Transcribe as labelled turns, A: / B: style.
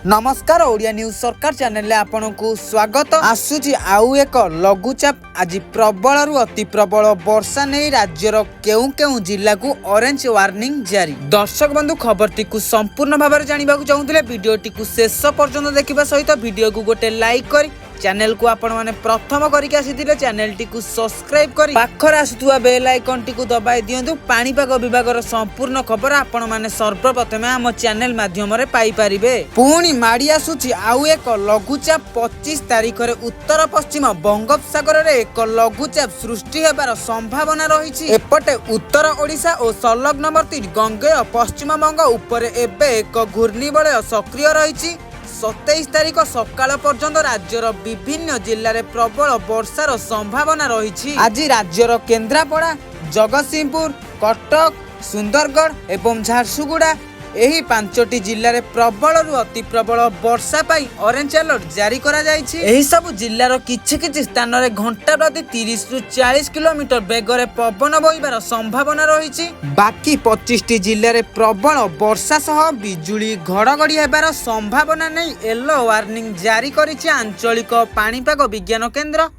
A: ନମସ୍କାର, ଓଡ଼ିଆ ନ୍ୟୁଜ୍ ସରକାର ଚ୍ୟାନେଲରେ ଆପଣଙ୍କୁ ସ୍ୱାଗତ। ଆସୁଛି ଆଉ ଏକ ଲଘୁଚାପ। ଆଜି ପ୍ରବଳରୁ ଅତି ପ୍ରବଳ ବର୍ଷା ନେଇ ରାଜ୍ୟର କେଉଁ କେଉଁ ଜିଲ୍ଲାକୁ ଅରେଞ୍ଜ ୱାର୍ଣ୍ଣିଂ ଜାରି। ଦର୍ଶକ ବନ୍ଧୁ, ଖବରଟିକୁ ସମ୍ପୂର୍ଣ୍ଣ ଭାବରେ ଜାଣିବାକୁ ଚାହୁଁଥିଲେ ଭିଡ଼ିଓଟିକୁ ଶେଷ ପର୍ଯ୍ୟନ୍ତ ଦେଖିବା ସହିତ ଭିଡ଼ିଓକୁ ଗୋଟେ ଲାଇକ୍ କରି, ଚ୍ୟାନେଲକୁ ଆପଣମାନେ ପ୍ରଥମ କରିକି ଆସିଥିଲେ ଚ୍ୟାନେଲଟିକୁ ସବସ୍କ୍ରାଇବ କରି ପାଖରେ ଆସୁଥିବା ବେଲ୍ ଆଇକନଟିକୁ ଦବାଇ ଦିଅନ୍ତୁ। ପାଣିପାଗ ବିଭାଗର ସମ୍ପୂର୍ଣ୍ଣ ଖବର ଆପଣମାନେ ସର୍ବପ୍ରଥମେ ଆମ ଚ୍ୟାନେଲ ମାଧ୍ୟମରେ ପାଇପାରିବେ। ପୁଣି ମାଡ଼ି ଆସୁଛି ଆଉ ଏକ ଲଘୁଚାପ। 25 ତାରିଖରେ ଉତ୍ତର ପଶ୍ଚିମ ବଙ୍ଗୋପସାଗରରେ ଏକ ଲଘୁଚାପ ସୃଷ୍ଟି ହେବାର ସମ୍ଭାବନା ରହିଛି। ଏପଟେ ଉତ୍ତର ଓଡ଼ିଶା ଓ ସଂଲଗ୍ନବର୍ତ୍ତୀ ଗଙ୍ଗେୟ ପଶ୍ଚିମବଙ୍ଗ ଉପରେ ଏବେ ଏକ ଘୂର୍ଣ୍ଣିବଳୟ ସକ୍ରିୟ ରହିଛି। 27 ତାରିଖ ସକାଳ ପର୍ଯ୍ୟନ୍ତ ରାଜ୍ୟର ବିଭିନ୍ନ ଜିଲ୍ଲାରେ ପ୍ରବଳ ବର୍ଷାର ସମ୍ଭାବନା ରହିଛି। ଆଜି ରାଜ୍ୟର କେନ୍ଦ୍ରାପଡ଼ା, ଜଗତସିଂହପୁର, କଟକ, ସୁନ୍ଦରଗଡ଼ ଏବଂ ଝାରସୁଗୁଡ଼ା ଏହି ପାଞ୍ଚଟି ଜିଲ୍ଲାରେ ପ୍ରବଳରୁ ଅତି ପ୍ରବଳ ବର୍ଷା ପାଇଁ ଅରେଞ୍ଜ ଆଲର୍ଟ ଜାରି କରାଯାଇଛି। ଏହି ସବୁ ଜିଲ୍ଲାର କିଛି କିଛି ସ୍ଥାନରେ ଘଣ୍ଟା ପ୍ରତି 30ରୁ 40 କିଲୋମିଟର ବେଗରେ ପବନ ବହିବାର ସମ୍ଭାବନା ରହିଛି। ବାକି 25ଟି ଜିଲ୍ଲାରେ ପ୍ରବଳ ବର୍ଷା ସହ ବିଜୁଳି ଘଡ଼ଘଡ଼ି ହେବାର ସମ୍ଭାବନା ନେଇ ୟେଲୋ ୱାର୍ଣ୍ଣିଂ ଜାରି କରିଛି ଆଞ୍ଚଳିକ ପାଣିପାଗ ବିଜ୍ଞାନ କେନ୍ଦ୍ର।